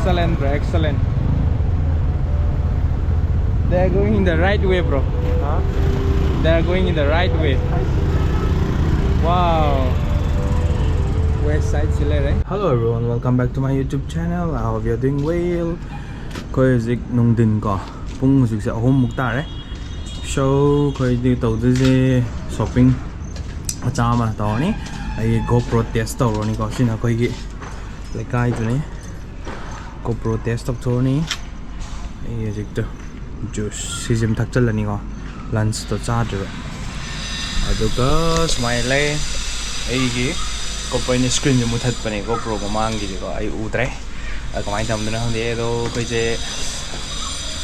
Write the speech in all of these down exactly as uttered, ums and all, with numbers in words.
Excellent, bro, excellent. They are going in the right way, bro. Huh? They are going in the right way. Wow. West side ꯁꯤ ꯂꯩꯔꯦ. Hello everyone, welcome back to my YouTube channel. I hope you're doing well. ꯑꯩꯈꯣꯏ ꯍꯧꯖꯤꯛ ꯅꯨꯡꯊꯤꯟ ꯀꯣ, ꯄꯨꯡ ꯍꯧꯖꯤꯛꯁꯦ ꯑꯍꯨꯝꯃꯨꯛ ꯇꯥꯔꯦ꯫ So ꯑꯩꯈꯣꯏꯗꯤ ꯇꯧꯗꯣꯏꯁꯦ shopping ꯃꯆꯥ ꯑꯃ ꯇꯧꯔꯅꯤ꯫ ꯑꯩꯒꯤ GoPro test ꯇꯧꯔꯅꯤꯀꯣ꯫ ꯁꯤꯅ ꯑꯩꯈꯣꯏꯒꯤ ꯂꯩꯀꯥꯏꯗꯨꯅꯤ꯫ GoPro test ꯇꯧꯊꯣꯛꯑꯅꯤ꯫ ꯑꯩ ꯍꯧꯖꯤꯛꯇꯣ juice ꯁꯤꯁꯤꯃ ꯊꯛꯆꯜꯂꯅꯤꯀꯣ, lunchꯇꯣ ꯆꯥꯗ꯭ꯔꯤꯕ꯫ ꯑꯗꯨꯒ ꯁꯨꯃꯥꯏꯅ ꯂꯩ꯫ ꯑꯩꯒꯤ GoPro, ꯑꯩꯅ screenꯁꯦ ꯃꯨꯊꯠꯄꯅꯦ, GoPro ꯃꯃꯥꯡꯒꯤꯗꯤꯀꯣ ꯑꯩ ꯎꯗ꯭ꯔꯦ꯫ ꯑꯗ ꯀꯃꯥꯏꯅ ꯇꯝꯗꯣꯏꯅꯣ ꯈꯪꯗꯦ꯫ ꯑꯗꯣ ꯑꯩꯈꯣꯏꯁꯦ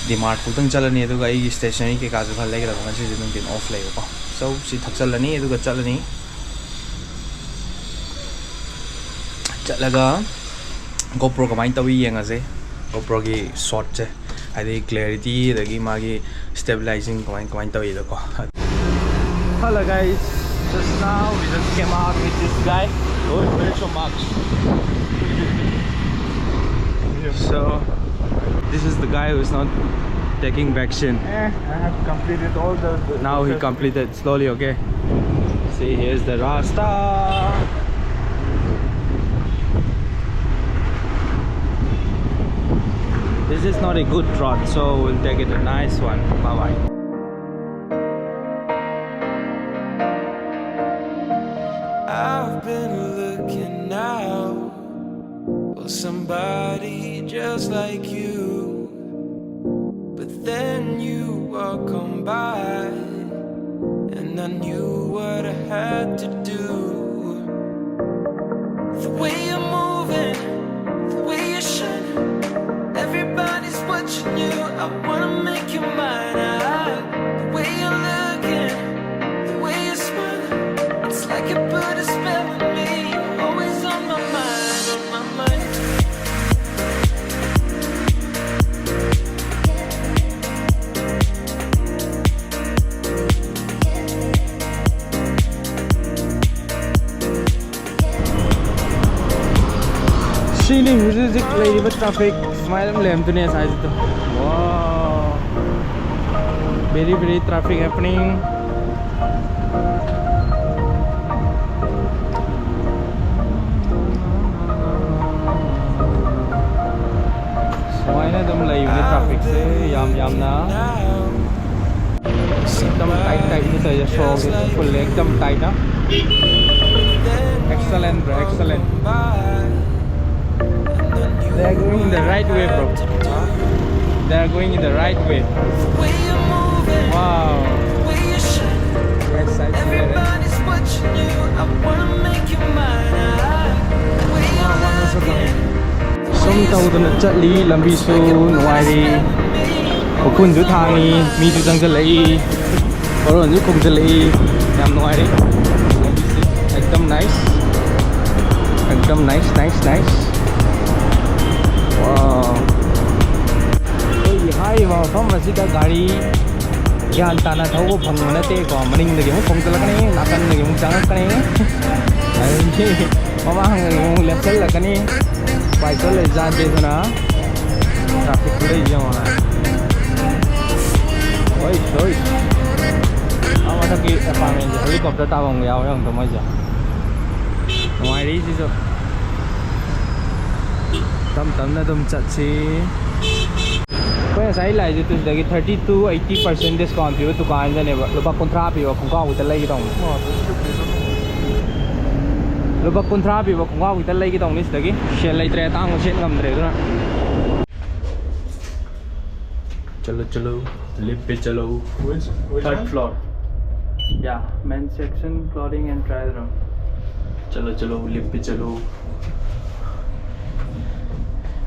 D Mart ꯈꯛꯇꯪ ꯆꯠꯂꯅꯤ, ꯑꯗꯨꯒ ꯑꯩꯒꯤ stationery ꯀꯩꯀꯥꯁꯨ ꯈꯔ ꯂꯩꯒꯗꯕ, ꯉꯁꯤꯁꯦ ꯅꯨꯡꯊꯤꯟ off ꯂꯩꯕꯀꯣ꯫ So ꯁꯤ ꯊꯛꯆꯜꯂꯅꯤ ꯑꯗꯨꯒ ꯆꯠꯂꯅꯤ꯫ ꯆꯠꯂꯒ GoPro ꯀꯃꯥꯏꯅ ꯇꯧꯏ ꯌꯦꯡꯉꯁꯦ꯫ GoProꯒꯤ shotꯁꯦ, ꯍꯥꯏꯗꯤ clarity ꯑꯗꯒꯤ ꯃꯥꯒꯤ stabilizing ꯀꯃꯥꯏ ꯀꯃꯥꯏꯅ ꯇꯧꯏꯗꯣꯀꯣ꯫ Hello guys, just now we just came out with this guy. Oh, very so much. So this is the guy who is not taking vaccine. Eh, I have completed all the. the Now he the- completed slowly, okay? See, here's the Rasta. This is not a good road, so we'll take it a nice one. Bye bye. I've been looking out for somebody just like you. But then you walk on by, and I knew what I had to do. The way you're moving, the way you're shining, everybody's watching you. I wanna make you mine. I, the way you're looking, the way you're smiling, it's like you put a spell on me. You're always on my mind, on my mind. ꯁꯤꯅꯤ ꯍꯧꯖꯤꯛ ꯂꯩꯔꯤꯕ traffic ꯁꯨꯃꯥꯏꯅ ꯑꯗꯨꯝ ꯂꯩꯔꯝꯗꯣꯏꯅꯦ ꯉꯁꯥꯏꯁꯤꯗ꯫ Wow, very very traffic happening. ꯁꯨꯃꯥꯏꯅ ꯑꯗꯨꯝ ꯂꯩꯕꯅꯦ trafficꯁꯦ ꯌꯥꯝ ꯌꯥꯝꯅ꯫ एकदम tight tight ꯅꯤ ꯇꯧꯔꯤꯁꯦ, ꯁꯣꯔꯣꯛꯁꯦ full एकदम tight ꯅꯤ꯫ Excellent bro, excellent. They are going in the right way, bro. They are going in the right way. Wow. Right side. ꯁꯨꯝ ꯇꯧꯗꯅ ꯆꯠꯂꯤ, ꯂꯝꯕꯤꯁꯨ ꯅꯨꯡꯉꯥꯏꯔꯤ, ꯎꯐꯨꯟꯁꯨ ꯊꯥꯡꯉꯤ, ꯃꯤꯁꯨ ꯆꯪꯁꯤꯜꯂꯛꯏ, ꯍꯣꯔꯣꯟꯁꯨ ꯈꯣꯡꯖꯤꯜꯂꯛꯏ꯫ ꯌꯥꯝ ꯅꯨꯡꯉꯥꯏꯔꯤ꯫ ꯂꯝꯕꯤꯁꯦ एकदम nice, एकदम nice, nice, nice. Wow. ꯑꯩꯈꯣꯏꯒꯤ ꯍꯥꯏꯔꯤꯕ ꯃꯐꯝ ꯑꯁꯤꯗ ꯒꯥꯔꯤ ꯒ꯭ꯌꯥꯟ ꯇꯥꯅ ꯊꯧꯕ ꯐꯪꯕ ꯅꯠꯇꯦꯀꯣ꯫ ꯃꯅꯤꯡꯗꯒꯤ ꯑꯃꯨꯛ ꯈꯣꯡꯖꯤꯜꯂꯛꯀꯅꯤ, ꯅꯥꯀꯟꯗꯒꯤ ꯑꯃꯨꯛ ꯆꯪꯉꯛꯀꯅꯤ, ꯑꯗꯒꯤ ꯃꯃꯥꯡꯗꯒꯤ ꯑꯃꯨꯛ ꯂꯦꯞꯁꯤꯜꯂꯛꯀꯅꯤ꯫ ꯎꯄꯥꯏ ꯁꯨꯡꯂꯩ ꯂꯩꯖꯥꯠ ꯅꯠꯇꯦ꯫ ꯑꯗꯨꯅ trafficꯇꯨꯗ ꯌꯦꯡꯉꯣꯅ꯫ ꯍꯣꯏ, ꯍꯣꯏ꯫ ꯑꯥ ꯃꯊꯛꯀꯤ apartmentꯁꯦ helicopter ꯇꯥꯐꯝꯒ ꯌꯥꯎꯋꯦ, ꯌꯦꯡꯉꯨꯗ ꯃꯣꯏꯁꯦ꯫ ꯅꯨꯡꯉꯥꯏꯔꯤ ꯁꯤꯁꯨ꯫ ꯇꯞ ꯇꯞꯅ ꯑꯗꯨꯝ ꯆꯠꯁꯤ꯫ ꯑꯩꯈꯣꯏ ꯉꯁꯥꯏ ꯂꯥꯛꯏꯁꯦ ꯇꯨ ꯁꯤꯗꯒꯤ thirty to eighty percent discount ꯄꯤꯕ ꯗꯨꯀꯥꯟꯁꯤꯗꯅꯦꯕ꯫ ꯂꯨꯄꯥ ꯀꯨꯟꯊ꯭ꯔꯥ ꯄꯤꯕ ꯈꯣꯡꯒ꯭ꯔꯥꯎ ꯈꯤꯇ ꯂꯩꯒꯦ ꯇꯧꯕꯅꯦ꯫ ꯂꯨꯄꯥ ꯀꯨꯟꯊ꯭ꯔꯥ ꯄꯤꯕ ꯈꯣꯡꯒ꯭ꯔꯥꯎ ꯈꯤꯇ ꯂꯩꯒꯦ ꯇꯧꯕꯅꯤ ꯁꯤꯗꯒꯤ꯫ ꯁꯦꯜ ꯂꯩꯇ꯭ꯔꯦ, ꯑꯇꯥꯡꯕ ꯁꯦꯠ ꯉꯝꯗ꯭ꯔꯦ ꯑꯗꯨꯅ꯫ ꯆꯠꯂꯣ ꯆꯠꯂꯣ, ꯂꯤꯞꯄꯦ ꯆꯠꯂꯣ꯫ Which, which Third one? Floor. Yeah, men's section, clothing and trial room. ꯆꯠꯂꯣ ꯆꯠꯂꯣ, ꯂꯤꯞꯄꯦ ꯆꯠꯂꯣ꯫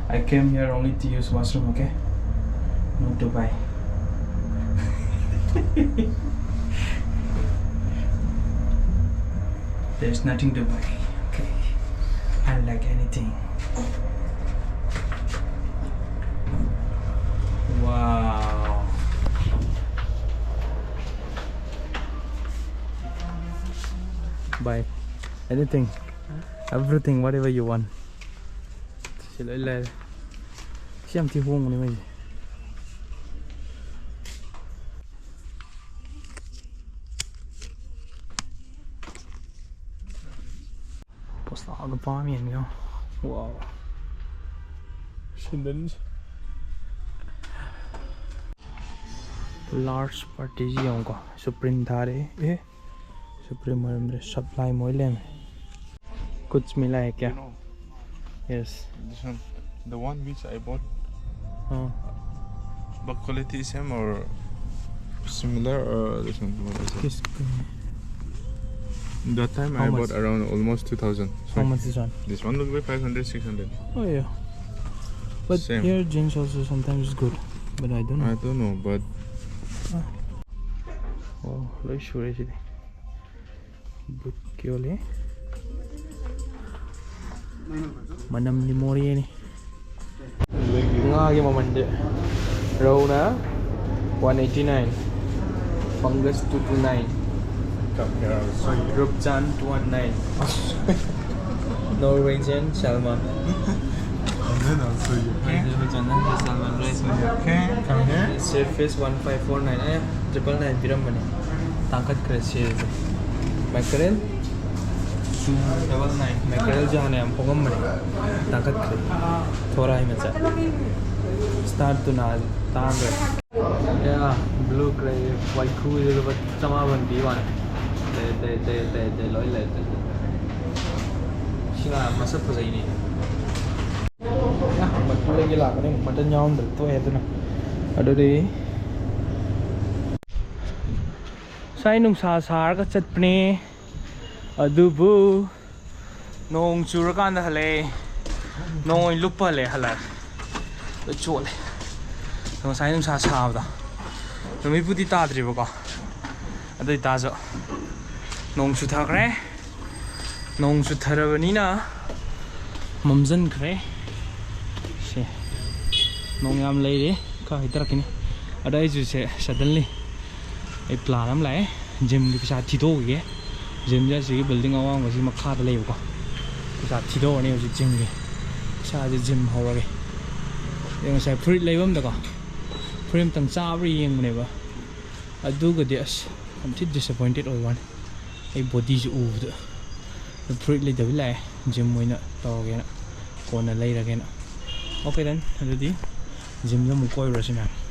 I came here only to use washroom, okay? Not to buy. There's nothing to buy. Okay. I like anything. Wow. Buy anything, everything, whatever you want. ꯁꯤ ꯂꯣꯏ ꯂꯩꯔꯦ꯫ ꯁꯤ ꯌꯥꯝ ꯊꯤ ꯍꯣꯡꯕꯅꯦ ꯃꯣꯏꯁꯦ꯫ ꯄꯣꯁꯇꯥꯒ ꯄꯥꯝꯃꯤ ꯌꯦꯡꯉꯣ꯫ ꯋꯥꯎ꯫ ꯁꯤꯟꯗꯟꯁꯦ꯫ ꯂꯥꯔꯖ ꯄꯥꯔꯇꯤꯁꯤ ꯌꯦꯡꯉꯨꯀꯣ꯫ ꯁꯨꯄ꯭ꯔꯤꯝ ꯊꯥꯔꯦ꯫ ꯑꯦ, ꯁꯨꯄ꯭ꯔꯤꯝ ꯑꯣꯏꯔꯝꯗ꯭ꯔꯦ꯫ ꯁꯞꯂꯥꯏꯝ ꯑꯣꯏ ꯂꯩꯔꯝꯃꯦ꯫ कुछ मिला है क्या? You know, yes. This one, the one which I bought, हाँ। But quality is same or similar or this one? What is it? किस? That time I bought around almost two thousand. How much this one? This one will be five hundred, six hundred. Oh yeah. But same. Here jeans also sometimes is good, but I don't know. I don't know, but. ꯑꯣ, ꯂꯣꯏ ꯁꯨꯔꯦ ꯁꯤꯗꯤ꯫ ꯕꯨꯠꯀꯤ ꯑꯣꯜꯂꯤ꯫ ꯃꯅꯝꯗꯤ ꯃꯣꯔꯦꯅꯤ꯫ ꯉꯥꯒꯤ ꯃꯃꯜꯁꯦ ꯔꯧꯅ one eighty nine, fungus two two nine, ꯔꯨꯞꯆꯥꯟ two one nine, Norwegian salmon. And then also you can. Norwegian salmon rice. So you can come here. Silkfish one five four nine, A, triple nine ꯄꯤꯔꯝꯕꯅꯦ꯫ ꯇꯥꯡꯈꯠꯈ꯭ꯔꯦ ꯁꯤꯁꯦ꯫ Mackerel two double nine꯫ Mackerelꯁꯦ ꯍꯥꯟꯅ ꯌꯥꯝ ꯍꯣꯡꯉꯝꯕꯅꯦ꯫ ꯇꯥꯡꯈꯠꯈ꯭ꯔꯦ꯫ ꯊꯣꯔꯥꯏ ꯃꯆꯥ꯫ Star tuna ꯇꯥꯡꯈ꯭ꯔꯦ꯫ ꯌꯥ, blue cray ꯋꯥꯏꯈꯨꯁꯦ ꯂꯨꯄꯥ ꯆꯃꯥꯄꯟ ꯄꯤ ꯋꯥꯅꯤ꯫ ꯑꯇꯩ, ꯑꯇꯩ, ꯑꯇꯩ, ꯑꯇꯩ, ꯑꯇꯩ ꯂꯣꯏ ꯂꯩ꯫ ꯁꯤ ꯉꯥ ꯃꯁꯛ ꯐꯖꯩꯅꯦ꯫ ꯌꯥ, ꯃꯇꯨꯗꯒꯤ ꯂꯥꯛꯄꯅꯦ, ꯃꯇꯟ ꯌꯥꯎꯔꯝꯗ꯭ꯔꯗꯤ ꯇꯣꯛꯑꯦ ꯑꯗꯨꯅ꯫ ꯑꯗꯨꯗꯤ ꯉꯁꯥꯏ ꯅꯨꯡꯁꯥ ꯁꯥꯔꯒ ꯆꯠꯄꯅꯦ, ꯑꯗꯨꯕꯨ ꯅꯣꯡ ꯆꯨꯔꯀꯥꯟꯗ ꯍꯜꯂꯛꯑꯦ꯫ ꯅꯣꯡ ꯑꯣꯏꯅ ꯂꯨꯞꯄ ꯍꯜꯂꯛꯑꯦ, ꯍꯜꯂꯛꯑꯦ꯫ ꯂꯣꯏ ꯆꯣꯠꯂꯦ꯫ ꯉꯁꯥꯏ ꯅꯨꯡꯁꯥ ꯁꯥꯕꯗꯣ ꯅꯨꯃꯤꯠꯄꯨꯗꯤ ꯇꯥꯗ꯭ꯔꯤꯕꯀꯣ, ꯑꯗꯨ ꯑꯣꯏꯇꯥꯔꯁꯨ ꯅꯣꯡ ꯆꯨꯊꯈ꯭ꯔꯦ꯫ ꯅꯣꯡ ꯆꯨꯊꯔꯕꯅꯤꯅ ꯃꯝꯁꯤꯟꯈ꯭ꯔꯦ꯫ ꯁꯦ, ꯅꯣꯡ ꯌꯥꯝ ꯂꯩꯔꯤ, ꯈꯔ ꯍꯩꯊꯔꯛꯈꯤꯅꯤ꯫ ꯑꯗ ꯑꯩꯁꯨ ꯁꯦ suddenly ꯑꯩ plan ꯑꯃ ꯂꯥꯛꯑꯦ꯫ Gymꯒꯤ ꯄꯩꯁꯥ ꯊꯤꯗꯣꯛꯈꯤꯒꯦ꯫ Gymꯁꯦ ꯑꯁꯤꯒꯤ building ꯑꯋꯥꯡꯕꯁꯤ ꯃꯈꯥꯗ ꯂꯩꯕꯀꯣ꯫ ꯄꯩꯁꯥ ꯊꯤꯗꯣꯛꯑꯅꯤ ꯍꯧꯖꯤꯛ gymꯒꯤ꯫ ꯏꯁꯥꯁꯦ ꯖꯤꯝ ꯍꯧꯔꯒꯦ꯫ ꯑꯩ ꯉꯁꯥꯏ ꯐꯨꯔꯤꯠ ꯂꯩꯐꯝꯗꯀꯣ ꯐꯨꯔꯤꯠ ꯑꯝꯇꯪ ꯆꯥꯕ꯭ꯔꯥ ꯌꯦꯡꯕꯅꯦꯕ, ꯑꯗꯨꯒꯗꯤ ꯑꯁ ꯌꯥꯝ ꯊꯤ ꯗꯤꯁꯑꯄꯣꯏꯟꯇꯦꯠ ꯑꯣꯏꯕ ꯋꯥꯅꯤ꯫ ꯑꯩ ꯕꯣꯗꯤꯁꯦ ꯎꯕꯗ꯫ ꯑꯗꯨ ꯐꯨꯔꯤꯠ ꯂꯩꯗꯕꯤ ꯂꯥꯛꯑꯦ, ꯖꯤꯝ ꯑꯣꯏꯅ ꯇꯧꯔꯒꯦꯅ, ꯀꯣꯟꯅ ꯂꯩꯔꯒꯦꯅ꯫ ꯑꯣꯀꯦ ꯗꯦꯟ, ꯑꯗꯨꯗꯤ ꯖꯤꯝꯗ ꯑꯃꯨꯛ ꯀꯣꯏꯔꯨꯔꯁꯤ ꯃꯌꯥꯝ꯫